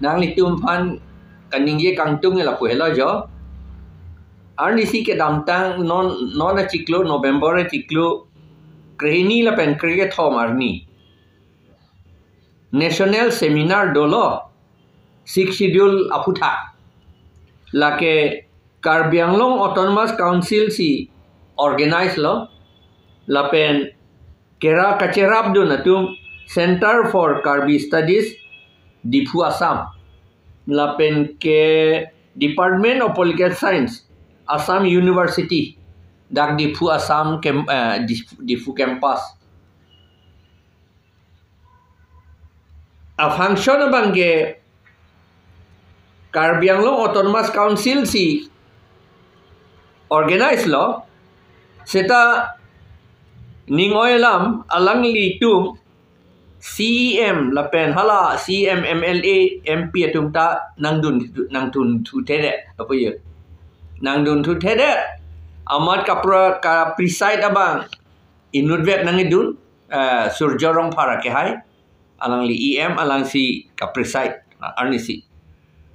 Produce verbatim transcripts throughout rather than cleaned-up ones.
Nanglitum aphan kaningje kangtung lapu helo jo. Arnisi kedamtang non, non achiklo, November achiklo krehini lapen krekethom arni National Seminar dolo, Sixth Schedule aphuthak. Lake Karbi Anglong Autonomous Council si organize lo, lapen kera kacherapdun atum Center for Karbi Studies, Diphu, Assam, lapen ke Department of Political Science, Assam University, dak Diphu, Assam kem-, eh, Diphu, Diphu campus. A function abang ke Karbi Anglong Autonomous Council si organize lo, seta ning oi alam alanglitum C E M lapen hala C E M, M L A, M P atum ta nangdun, nangdun thuthedet, apa ya? Nangdun thuthedet. Amat kapra, ka preside abang inutvet nangidun, eh, Surjya Rongphar akehai, alangli E M, alangsi ka preside, arnisi.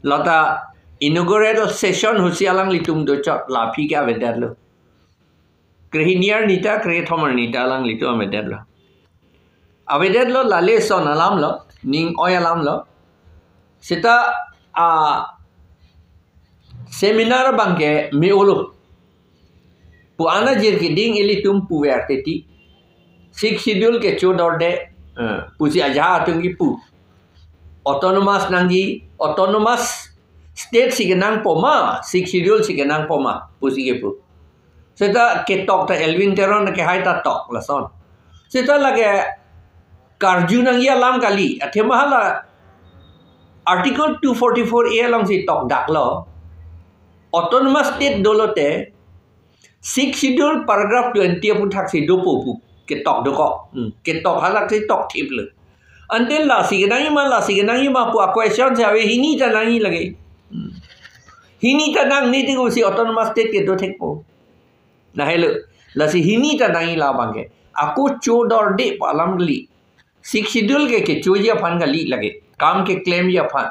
Lata inaugural session husi alanglitum dochot la aphi ke avedetlo. Krehini arni ta, krethom arni ta alanglitum avedetlo. Avedetlo, lale son alam lo, ning oi alam lo. Seta a seminar abang ke me-olo pu ana jirkeding ilitum puver teti. Sixth Schedule kechodorde, eh, pusi ajahak atum kipu. Autonomous nangji, autonomous state si kenangpo ma, Sixth Schedule si kenangpo ma, pusi kipu. Seta ketok ta Elwin Teron akehai ta tok lason. Seta lake karju nangji alam kali, athema hala Article two forty-four A alongsi tokdaklo. Autonomous state dolote, Sixth Schedule paragraph twenty aphuthaksi dopo pu ketok dokok. Hmm. Ketok halaksi tokthiplo. Ante lasi kenangji ma, lasi kenangji ma pu a question si ave, hini ta nangji lake. Hmm. Hini ta nangne tikosi autonomous state kedo thekpo. Lahelo. Lasi hini ta nangji la abang ke. Ako chodorde pu alam kali. Sixth Schedule ke kechoji aphan kali lake. Kam keklemji aphan.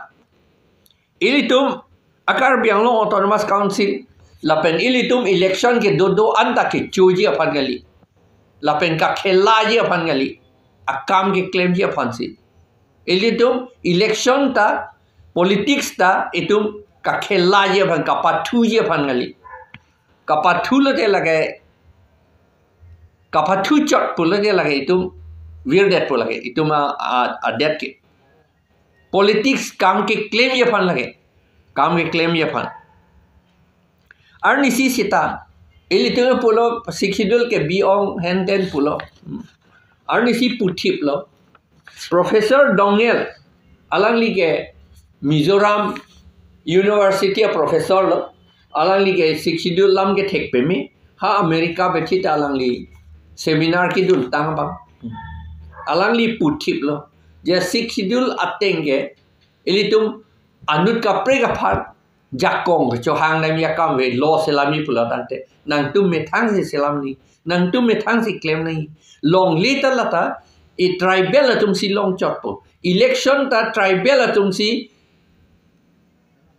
Ilitum a Karbi Anglong Autonomous Council lapen ilitum election kedo do-an ta kechoji aphan kali. Lapen kakhelaji aphan kali. Akam keklemji aphansi. Ilitum election ta, politics ta itum kakhelaji aphan, kapathuji aphan kali. Kapathu lote lake, kapathu chot pulote lake itum virdetpo lake, itum a, a, adet ke. Politics kam keklemji aphan lake. Kam keklemji aphan. Arnisi seta ilitum pulo Sixth Schedule ke bi-ong henten pulo. Arnisi puthiplo. Professor Doungel, alangli ke Mizoram University a professor lo. Alangli ke Sixth Schedule lam kethek peme. Ha America bethi ta alangli seminar kedun tang abang. Alangli puthiplo. Je Sixth Schedule ateng ke ilitum anut kaprek aphan jakong kechohang damji akam ave, law selamji pulo tangte. Nangtum methang si selam nangji. Nangtum methang si klem nangji. Longle ta lata, e tribal atumsi longchotpo. Election ta tribal atumsi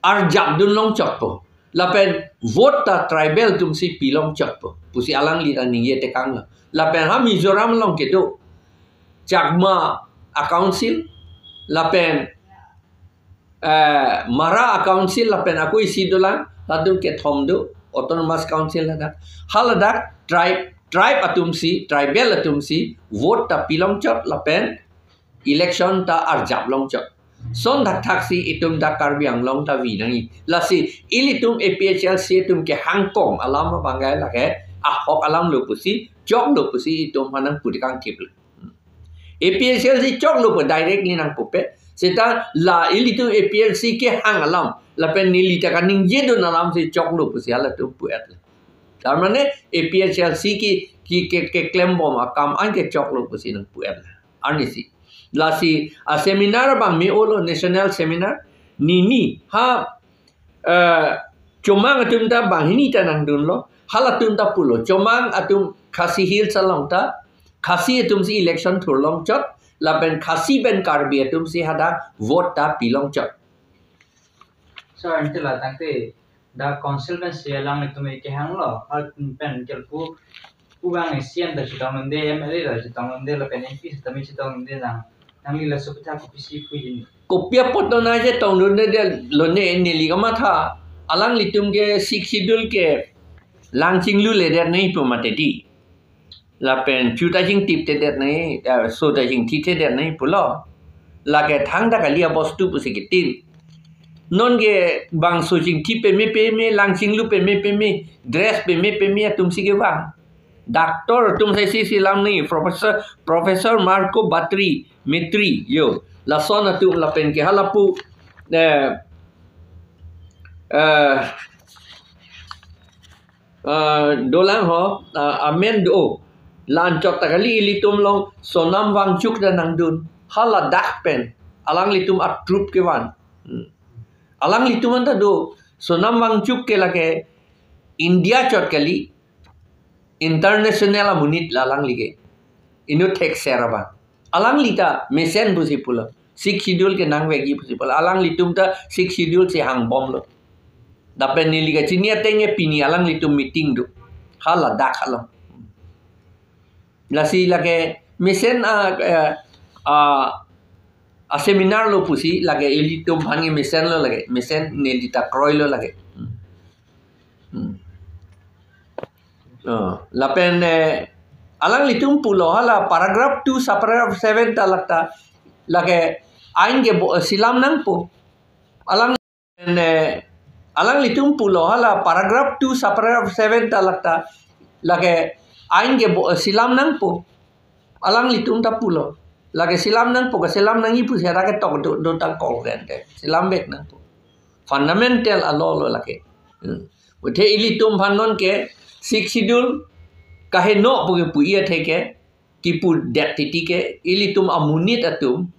arjapdun longchotpo. Lapen vote ta tribal atumsi pi longchotpo. Pusi alangli ta ningje tekanglo. Lapen ha Mizoram along kedo Chakma a council, lapen eh, Mara a council lapen ako isi dolang, latum kethom do, autonomous council ladak. Haladak tribe, tribe atumsi, tribal atumsi vote ta pi longchot lapen election ta arjap longchot. Son thakthak si itum dak Karbi Anglong ta vi nangji. Lasi ilitum A P H L C atum kehangkong alam abang ke lake ahok alam lo pusi, choklo pusi itum aphan nangpu tekangthiplo. A P H L C choklo pu directly nangpupe. Seta la ilitum A P H L C kehang alam, lapen neli ta kaningjedun alamsi choklo pusi halatum pu-etlo. Tar mane A P H L C ki, ki ke, keklembom akam an ke choklo pusi nangpu-etlo. Arnisi. Lasi a seminar abang me-olo, national seminar. Nini ha eh, Chomang atum ta banghini ta nangdunlo, halatum ta pulo. Chomang atum Khasi Hills along ta, Khasi atumsi election thur longchot, lapen Khasi pen Karbi atumsi hadak vote ta pi longchot. Sir, ante la tangte the council pen si alanglitum kehanglo, hal pen kelpu pugang C M ta chetongdunde, M L A ta chetongdunde, lapen M P sitame chetongdunde nang, nangli laso aphuthak kopisi puji? Kopi apot non aje tongdunde lo ne, neli kamatha, alanglitum ke Sixth Schedule ke lang chingluledet nangji pu mati di. Lapen chu ta chingtiptedet nangji, eh, so ta chingthithedet nangji pulo. Lake thangta kali abostu pusi kitin. Non ke bangso chingthi peme peme, lang chinglu peme peme, dress peme peme atum si kevang. Doctor atum sai si selam nangji, Professor, Professor Marco Batri, Mitri, yo. Lason atum lapen ke halapu, eh, eh, eh, dolang ho, eh, amen do. La-anchot ta kali, ilitum along Sonam Wangchuk ta nangdun. Hala dak pen alanglitum a-troupe kevan. Hmm. Alanglitum anta do. Sonam Wangchuk ke lake India chot kali, international amonit la alangli ke. Inut thekser abang. Alangli ta mesen pusi pulo. Sixth Schedule ke nangvekji pusi pulo. Alanglitum ta Sixth Schedule si hangbomlo. Lapen neli kachini ateng ke pini alanglitum meeting do. Hala dak along. Lasi lake mesen a, a, a, a seminar lo pusi lake ilitum aphan ke mesenlo lake. Mesen neli ta kroilo lake. Hmm. Hmm. Oh, lapen, eh, alanglitum pulo hala paragraph two, subparagraph seven ta lakta, lake ain ke bo-, selam nangpo. Alang, eh, alanglitum pulo hala paragraph two, subparagraph seven ta lakta, lake ain ke bo-, selam nangpo. Alanglitum ta pulo. Lake selam nangpo, keselam nangji pusi hadak ketok do, do tangkol den te. Selamvek nangpo. Fundamental a-law lo lake. Hmm. Athe ilitum aphan non ke Sixth Schedule kaheno pu ke pu-i athe ke, kipudet titi ke, ilitum amonit atum,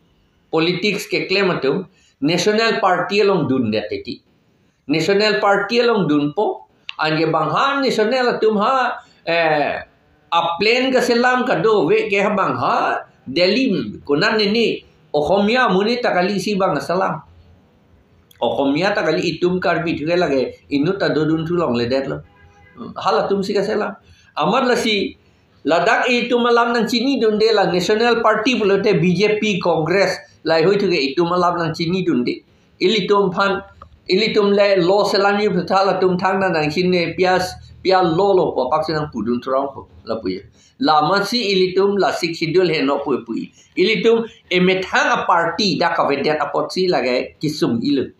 politics keklem atum, National Party along dundet titi. National Party along dunpo, anke bang ha national atum ha, eh, a-plan kaselam kadokave ke ha bang ha Delhi konat nini Okhomia amonit ta kali si bang selam. Okhomia ta kali, itum Karbi thu ke lake inut ta dodun thu longledetlo. Hmm, halatum si kaselam. Amat lasi ladak itum alam nangchinidunde, la National Party pulote B J P, Congress, lahei thu ke itum alam nangchinidunde. Ilitum aphan, ilitum le law selamji aphuthak latum thangta nangchinine, pia, pia law lo pu apak si nangpudun thurong pu, lapu ya. Lamatsi ilitum la Sixth Schedule heno pu pu. Ilitum emethang a-party dak kavedet apotsi lake kesung-ilo.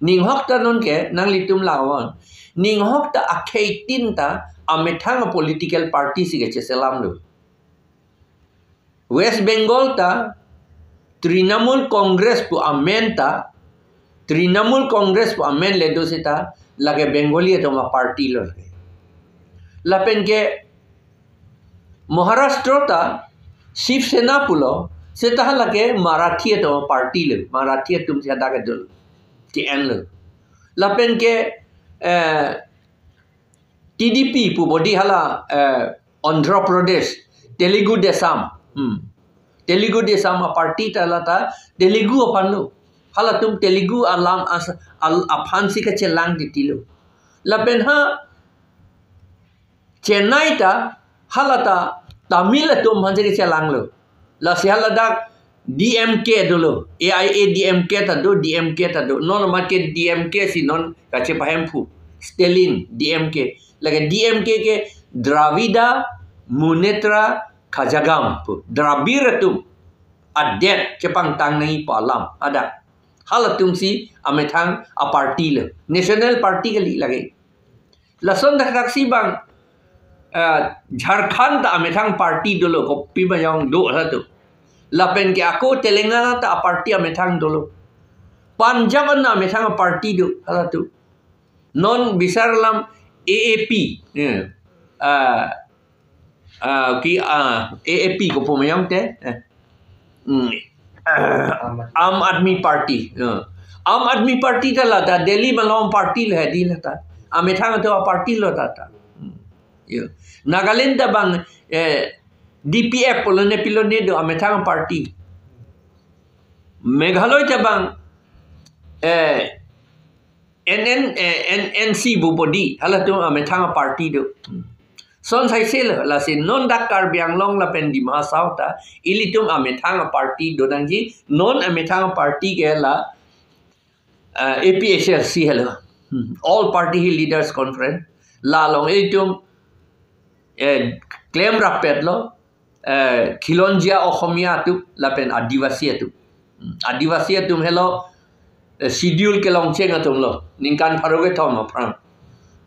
Ninghok ta non ke nanglitum langvang. Ninghok ta akhei tin ta amethang a-political party si kecheselamlo. West Bengal ta Trinamool Congress pu amen ta, Trinamool Congress pu amen le do seta lake Bengali atum a-party lo lake. Lapen ke Maharashtra ta Shiv Sena pulo, seta lake Marathi atum a-party lo, Marathi atum si hadak kedo, T N lo. Lapen ke, eh, T D P pu bodi hala, eh, Andhra Pradesh, Telugu Desam. Hmm. Telugu Desam a-party ta lata Telugu aphan lo. Halatum Telugu alam as-, al-, aphan si kachelang titi lo. Lapen ha Chennai ta halata Tamil atum aphan si kachelanglo. Lasi haladak D M K dolo, A I A D M K ta do, D M K ta do. Non amat ke D M K si non kachepahemphu. Stalin, D M K. Lake D M K ke Dravida Munnetra Kazhagam pu. Dravid atum adet chepangtang nangji pu alam hadak. Halatum si amethang a-party lo. National Party kali lake. Lason dakdak si bang, eh, Jharkhand ta amethang party dolo, kopi bajong do halatum. Lapen ke ako Telangana ta a-party amethang dolo. Punjab an amethang a-party do halatum. Non bisar alam A A P, eh, ah, ah, ki, ah, A A P kopi bajong te, eh. Hmm. Aam Aadmi Party. Ya. Aam Aadmi Party ta lata Delhi malom party lo hedi lata. Amethang atum a-party lo tata. Hmm. Ya. Nagaland ta bang, eh, D P F pulo ne pilo ne do amethang party. Meghalaya ta bang, eh, N N, eh, N N C bupodi, halatum amethang a-party do. Son saiselo, lasi non dak Karbi Anglong lapen Dima Hasao ta, ilitum amethang a-party do nangji, non amethang a-party ke la, eh, A P H L C helo. Hmm. All Party Leaders Conference. La along ilitum, eh, klem rapet lo, eh, Khilonjia Oxomiya atum, lapen Adivasi atum. Hmm. Adivasi atum helo, eh, schedule kelongcheng atum lo. Ningkan pharo kethom aphrang.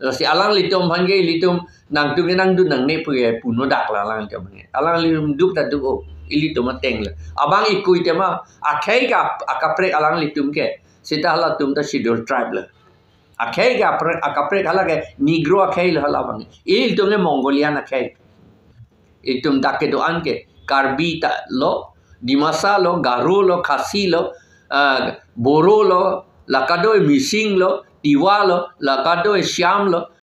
Lasi alanglitum aphan ke ilitum nangtum ke nangdun nangne pu ke puno dak la alanglitum aphan ke. Alanglitum duk ta duk o, ilitum ateng le. Abang ikui tema, akhei ka, akaprek alanglitum ke. Seta halatum ta Scheduled Tribe le. Akhei ka apre-, akaprek hala ke Negro akhei lo hala abang. Ilitum ke Mongolian akhei. Itum dak kedo-an ke Karbi ta lo, Dimasa lo, Garo lo, Khasi lo, ah, Boro lo, la kado-e Mising lo, Tiwa lo, la kado-e Siam lo,